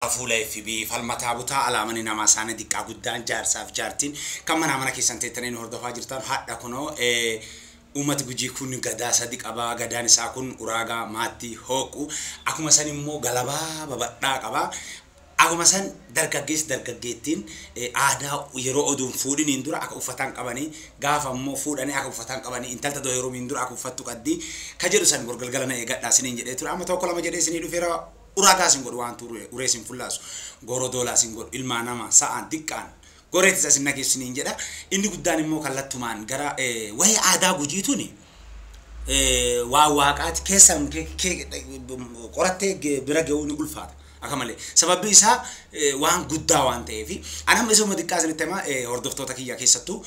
Fuula FB falmataa butaa alaamani namaa isaanii xiqqaa guddaan jaarsaaf jaartiin kan mana mana keessan teettanii nu hordofaa jirtan hadha kunoo uummati Gujii kun gadaa sadi qabaa. Gadaan isaa kun uraagaa, maattii, hooqu, akkuma san immoo galabaa babadhaa qabaa. Akkuma san dargaggeessi dargaggeettiin aadaa yeroo oduun fuudhiniin dura akka uffatan qabanii, gaafa immoo fuudhanii akka uffatan qabanii, intalta doo heerumiin dura akka uffattu qabdi ka jedhu san gorgalgala na eegadhaa isiniin jedhee ture. Amma tokko lama jedhee isinii dhufeera. Uraagaa isin godhu waan ture, uree isin fullaasu, gooroo doolaa isin godhu, ilmaa nama sa'aan diqqaan goreetis isin nageessiniin jedha. Inni guddaan immoo kallattumaan gara wayii aadaa Gujiituni waa waaqaati keessan qorattee bira ga'uu ni ulfaata. Akka malee sababbi isaa waan guddaa waan ta'eef ani amma isuma xiqqaa isinitti himaa. Hordoftoota kiyya keessattuu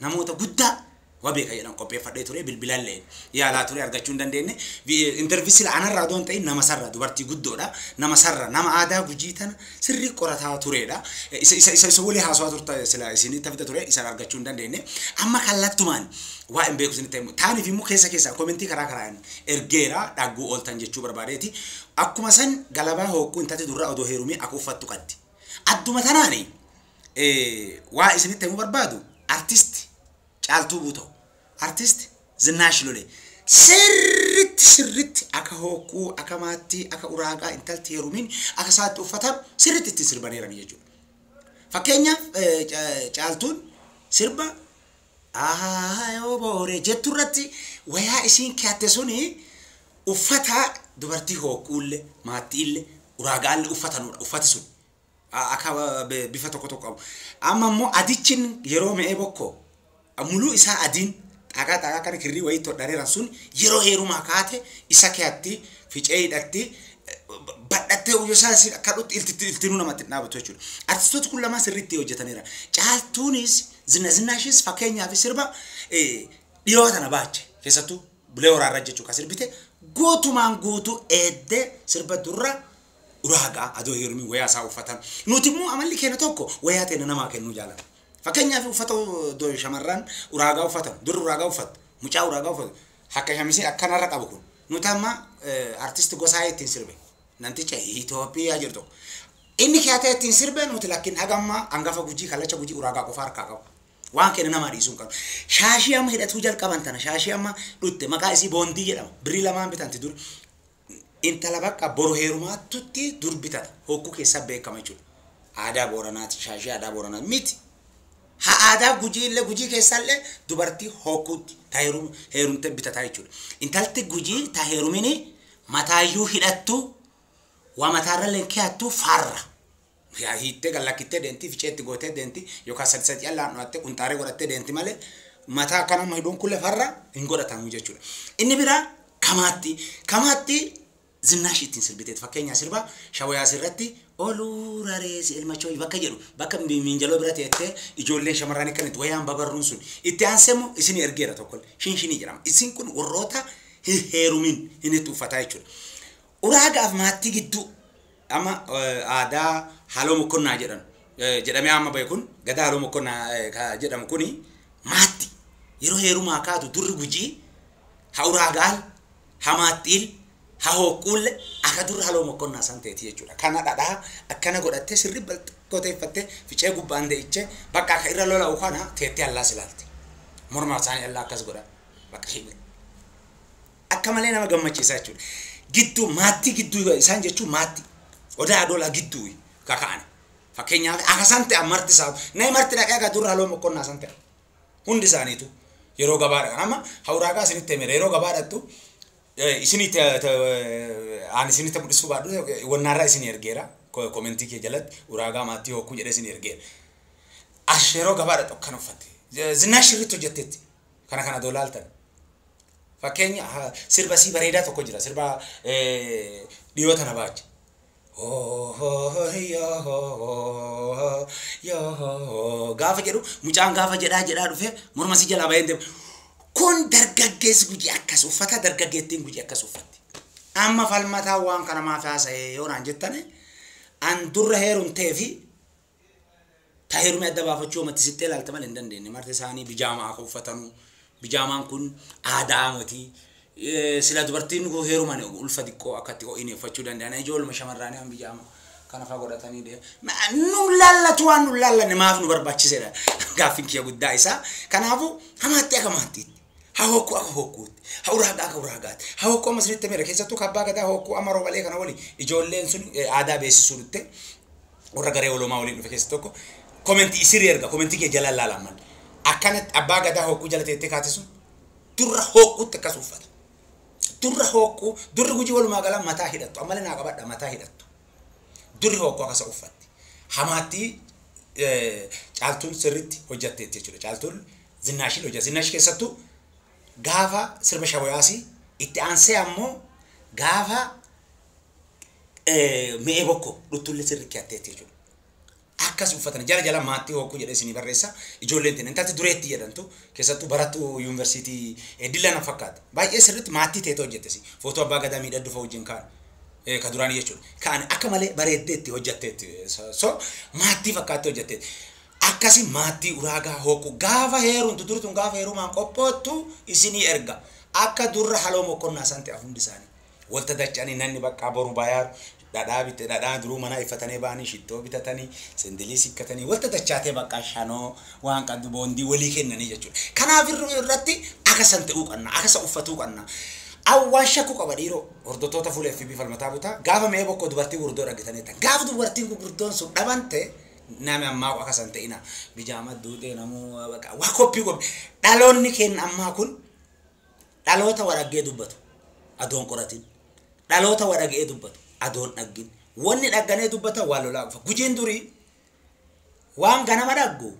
namoota guddaa waa beeka jedhan qopheeffadhee ture, bilbilallee yaalaa ture, argachuu hin dandeenye. Interview sila anarraa odoon ta'in nama sarra dubartii guddoodha. Nama sarra nama aadaa Gujii tana sirrii qorataa turedha. Isa isa isa isa walii haasawaa turta sila isinitti fida ture, isa argachuu hin dandeenye. Amma kallattumaan waa hin beeku isinitti himu. Taaniif immoo keessa keessa komentii karaa karaan ergeera dhagguu ooltan jechuu barbaadeeti. Akkuma san galabaa hookkuu intalti durraa odoo heerumee akka uffattu qabdi. Adduma tanaani waa isinitti himuu barbaadu, artisti Caaltuu Buutoo, artist Zinnaash Lolee sirritti sirritti akka hookkuu, akka maattii, akka uraagaa intalti heerumiin akka isaatti uffatan sirritti ittiin sirbaneerani jechuudha. Fakkeenyaaf Caaltuun sirba "Aayoo booree" jettu irratti wayaa isiin keeyatte suni uffata dubartii hookkuullee, maattiillee, uraagaallee uffatanudha uffati sun. Akka bifa tokko tokko qabu. Amma immoo adichin yeroo me'ee bokkoo muluu isaa adiin xaaqaa xaaqaa kana kirrii wayii todhareeran sun yeroo heerumaa kaate isa keeyatti ficee hidhatti badhattee uwwisaa isii akka dhutti iltinuu namatti hin dhaabatu jechuudha. Artistoota kun lamaan sirriitti hojjetaniira. Caaltuunis Zinnaashis fakkeenyaaf sirba dhiyoo tana baache keessattuu Bulee Horaarra jechuu kan sirbite guutumaan guutuu eeddee sirba durra uraagaa adoo heerumiin wayaa isaa uffatan. Nuti immoo amalli keenya tokko wayaa teenya namaa kennuu jaalata. Fakkeenyaaf uffata shamarran uraagaa uffatan, durri uraagaa uffatu, mucaa uraagaa uffatu, akka shamisii akkanarra qabu kun. Nuti amma artisti Gosaa ittiin sirbe. Namticha Itoophiyaa jiru tokko. Inni keeyatee ittiin sirbe, nuti lakkin haga ammaa hangafa Gujii, kallacha Gujii uraagaa qofa harkaa qabu. Waan keenya namaa dhiisuu hin qabu. Shaashii amma hidhatuu jalqaban tana, shaashii amma dhutte, maqaa isii boondii jedhama. Birrii lamaan bitanti dur. Intala bakka boru heerumaattutti dur bitata. Hokkuu keessa beekama jechuudha. Aadaa Booranaati, shaashii aadaa Booranaati miti. Ha aadaa Gujii illee, Gujii keessallee dubartii hokkuutti ta heerumte bitataa jechuudha. Intalti Gujii ta heerumini mataayyuu hidhattu, waa mataarrallee keeyattu farra. Hiittee gallakkittee deemti, ficeetti gootee deemti, yookaan sadi sadi allaan dho'attee qunxaaree godhattee deemti malee mataa akka nama hidhuun kulle farra hin godhatamu jechuudha. Inni biraa kamaatti. Kamaatti Zinnaash ittiin sirbiteet fakkeenyaa sirba shawayaas irratti oluu rareesi elmachooyi bakka jedhu, bakka miinjaloo bira teettee ijoolleen shamarran akkanitti wayaan babarruun sun itti aansee immoo isin ergeera tokko shinshinii jedhama. Isin kun warroota hin heerumin hin itti uffataa jechuudha. Uraagaaf maattii gidduu amma aadaa haaloo mokkonnaa jedhan jedhamee amma bahe kun, gadaa haaloo mokkonnaa jedhamu kuni, maatti yeroo heerumaa kaatu durri Gujii ha uraagaal, ha maattiil, ha hooqquulle akka durri haloo mokkonnaa san ta'eeti jechuudha. Kana dhadhaa akkana godhattee sirri balxoteeffattee ficee gubbaan de'ichee bakka akka irra lola'u kana teettee allaas ilaalti. Morma isaanii allaa akkas godha. Bakka akka malee nama gammachiisa jechuudha. Gidduu maattii gidduu isaan jechuun maattii odaa adoolaa gidduu kaka'an. Fakkeenyaaf akka san ta'an marti isaa nama marti dhaqee akka durri haloo mokkonnaa san ta'e. Hundi isaaniitu yeroo gabaa dhaqan amma hawraagaa isinitti himeera, yeroo gabaa dhaqxu isinitti aan isinitti mul'isuu baadhu wannaarraa isin ergeera, komentii kee jalatti uraagaa, maattii, hokkuu jedhee isin ergeera. Ash yeroo gabaa dhaqxu akkana uffatte. Zinnaash sirriitti hojjetteetti. Kana kana dolaaltan. Fakkeenya sirba sii bareedaa tokko jira, sirba dhiyoo tana baache. Gaafa jedhu mucaan gaafa jedhaa jedhaa dhufe morma si jalaa bahee deema. Kun dargaggeessi Gujii akkas uffata, dargaggeettiin Gujii akkas uffatti. Amma falmataa waan kana maaf haasa'e yoo naan jettane, an durra heerumtee fi ta heerume adda baafachuu matti sittee ilaalte malee hin dandeenye. Marti isaanii bijaamaa akka uffatanu. Bijaamaan kun aadaa miti. Sila dubartiin heeruman ulfa xiqqoo akkatti ho'inee uffachuu danda'an ijoolluma shamarranii han biyya amma kana fa'aa godhatanii deemu. Nu laallatu waan nu laallanne maaf nu barbaachisedha gaaffiin kiyya guddaa isaa. Kanaafuu hamaatti akka hamaattiitti. Haa hokkuu akka hokkuutti. Haa uraagaa akka uraagaatti. Haa hokkuu amma isinitti himeera keessattuu kabbaa gadaa hokkuu amma roobalee kana waliin ijoolleen sun aadaa beeksisuu dhutte warra garee oloomaa waliin dhufe keessa tokko komentii isirii erga komentii kee jala laalaman. Akkanatti abbaa gadaa hokkuu jala teettee kaate sun durra hokkuutti akkas uffata. Durra hokkuu durri Gujii walumaa gala mataa hidhattu ammallee naa qabadha mataa hidhattu. Durri hokkuu akkasa uffatti. Hamaatti Caaltuun sirriitti hojjatteetti jechuudha. Caaltuun Zinnaashiin hojjata. Zinnaash keessattuu gaafa sirba shaboyaasii itti aansee ammoo gaafa mi'ee bokko dhuttullee sirriitti hatteetti jechuudha. Akkas uffatan jala jala maattii hokkuu jedhee isinii barreessa. Ijoolleen tun intalti dureetti jedhamtu keessattuu barattuu yuunivarsiitii Dilla na fakkaata. Baay'ee sirriitti maattii teetoo hojjettesi. Footoo abbaa gadaa miidhagduu fa'a wajjin kaan. Ka duraanii jechuudha. Kaan akka malee bareeddeetti hojjetteetti. So maattii fakkaattee hojjetteetti. Akkasi maattii uraagaa hokkuu gaafa heerumtu durtuun gaafa heerumaan qophoottu isinii erga. Akka durra haloo mokkonnaa san ta'e hundi isaanii. Walta dacha'anii namni bakka boru bayaaru dhadhaa bitte dhadhaa duruu manaa iffatanii ba'anii shittoo bitatanii sandalii sikkatanii walta dachaatee bakka shanoo waan qabdu boondii walii kennanii jechuudha. Kanaaf irratti akka san ta'uu qabna akka san uffatuu qabna. Awwaan shakkuu qaba dhiiroo hordoftoota fuula FB falmataa butaa gaafa mi'ee bokkoo dubartii gurguddoo dhaggatanii ta'an gaafa dubartiin gurguddoon sun dhabante nami ammaa akka san ta'ina bijaama duudee namuu waa koppii koppii dhaloonni keenya ammaa kun dhaloota waraggee dubbatu adoon qoratin dhaloota waragee dubbatu adoon dhaggin wanni dhagganee dubbata waan lolaa dhufa Gujiin durii waan ganama dhaggu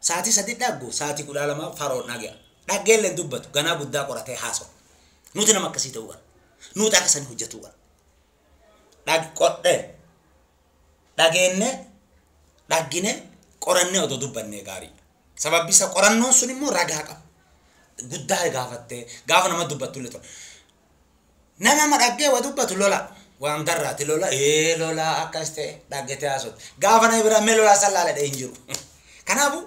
sa'aatii 3 dhaggu sa'aatii 12 faroon dhagaya dhaggeelleen dubbatu ganaa guddaa qoratee haasa'u. Nuti nama akkasii ta'uu qabna. Nuti akka sanii hojjetuu qabna. Qodhee dhageenne dhaggine qorannee otoo dubbannee gaariidha. Sababbi isaa qorannoon sun immoo ragaa qaba. Guddaa gaafattee gaafa nama dubbattu illee tola. Nama amma dhaggee waa dubbatu lola. Waan darraati lola lola akkas ta'e dhaggetee haasofte. Gaafa nama biraa mee lolaa san laaladhee hin jiru. Kanaafuu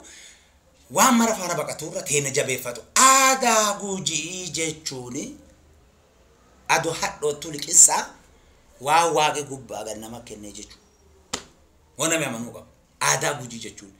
waan mara faana baqaturra teena jabeeffatu. Aadaa Gujii jechuun aduu hadhoottu liqinsaa waan waaqi gubbaa gad nama kennee jechuudha. Waan namni amanuu qabu. Aadaa Gujii jechuun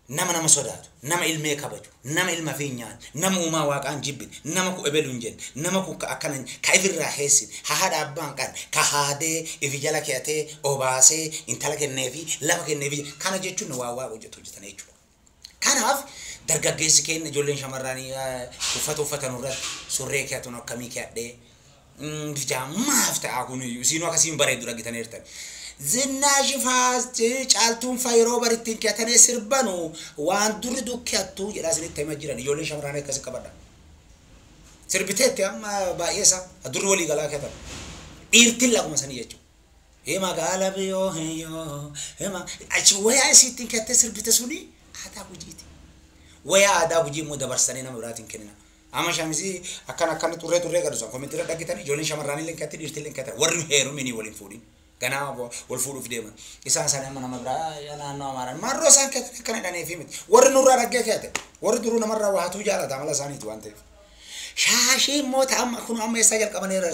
nama nama sodaatu, nama ilmee kabaju, nama ilma fi nyaanne, nama uumaa waaqaan jibbine, nama ku ebelu hin jenne, nama ku akkana ka ifirraa heessine, ha haadha abbaan qabne, ka haadee ifi jala keeyatee obaasee intala kenneefi lafa kenneefi kana jechuun waan waaqa hojjetu hojjetan jechuudha. Kanaaf dargaggeessi keenya ijoolleen shamarranii uffata uffatan irratti surree keeyatuun akkamii keeyadhee maaf ta'a kun iyyuu isiinuu akkasiin bareedu dhagitaniirtan. Zinnaashi faasti Caaltuun fa'a yeroo barittiin keeyatanii sirbanu waan durri dukkeattu jedhaa isinitti himaa jiran ijoolleen shamarranii akkasii qabadha. Sirbiteetti amma baay'ee isaa durri walii galaa keeyatan. Dhiirtiin lakuma sanii jechuudha. Magaala biyyoo heyyoo achi wayaa isiittiin keeyattee sirbite suni aadaa Gujiiti. Wayaa aadaa Gujii immoo dabarsanii nama biraatiin kennina. Amma shamisii akkana akkana xurree xurree gadu san koomentiirra dhagitanii ijoolleen shamarranii illee keeyattee dhiirtiin illee keeyatan warri heerumini waliin fuudhin. Ganaa wal fuudhuuf deeman. Isaan sana amma nama biraa naannoo Amaaraan marroo isaan keeyatan akkana hidhanii fi miti. Warri nurraa dhaggee keeyate warri duruu namarraa waa hatuu jaalata amala isaaniiti waan ta'eef. Shaashii immoo ta'amma kun amma eessaa jalqabaneera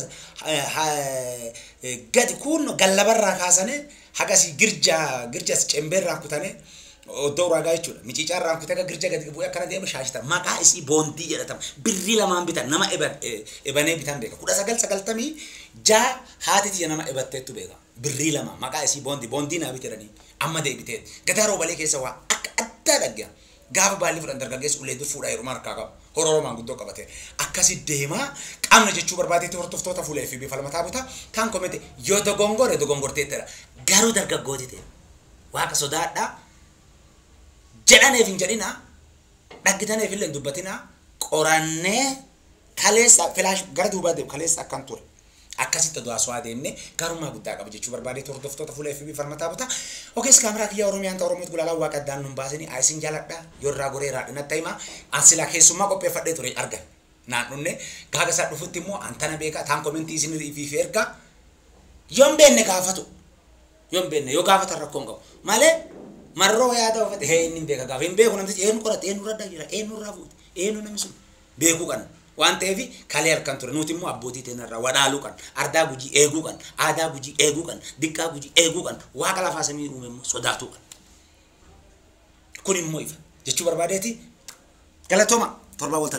gadi kun gallabarraa kaasanii hagasii girja girjas cembeerraa kutanii oddoo uraagaa jechuudha. Miciicaarraa kutee akka girja gadi bu'ee akkana deemu shaashita. Maqaa isii boondii jedhatama. Birrii 2 bitan nama ebanee bitan beeka. 1996 haati tiyya nama ebatteettu beeka. Birrii 2 maqaa isii boondii boondii naa bitedhanii amma deebiteetti. Gadaa roobalee keessa waa akka addaa dhaggeera. Gaafa baalli fudhan dargaggeessi ulee dur fuudhaa yeroo harkaa qaba. Hororomaan guddoo qabatee. Akkasi deemaa qaamna jechuu barbaadeetti hordoftoota fuula FB falmataa butaa kan komente yoo dogongore dogongorteettidha. Garuu dargaggooti ta'e. Waaqa sodaadhaa jedhaneef hin jedhinaa dhaggitaneef illee hin dubbatinaa qorannee kaleessa filaash gara duubaa deemu kaleessa akkan ture. Akkasitti oduu haasawaa deemnee garummaa guddaa qaba jechuu barbaadeetti hordoftoota fuula FB falmataa butaa. Ogeessi kaameraa kiyya Oromiyaan ta'e Oromootti gulaalaa waaqa addaan nun baasinii isin jaaladha yoo irraa goree raadhinatti himaa an silaa keessummaa qopheeffadhee ture argan. Naan dhunne gaafa isaa dhufutti immoo an tana beekaa taan komentii isin ifiif ergaa yoo hin beekne gaafatu. Yoo hin beekne yoo gaafatan rakkoo hin qabu. Malee marroo yaada uffate hee inni hin beeka gaafa hin beeku namtichi eenyu qorate eenyu irra jira eenyu irraa fuute eenyu namni sun beekuu qabna. Waan ta'eef kalee halkan ture nuti immoo abbootii teenyarraa wadhaaluu kan ardaa Gujii eeguu kan aadaa Gujii eeguu kan diqqaa Gujii eeguu kan waaqa lafaa samii uume immoo sodaatuu kan. Kun immoo ifa jechuu barbaadeeti. Galatooma torbaa walta.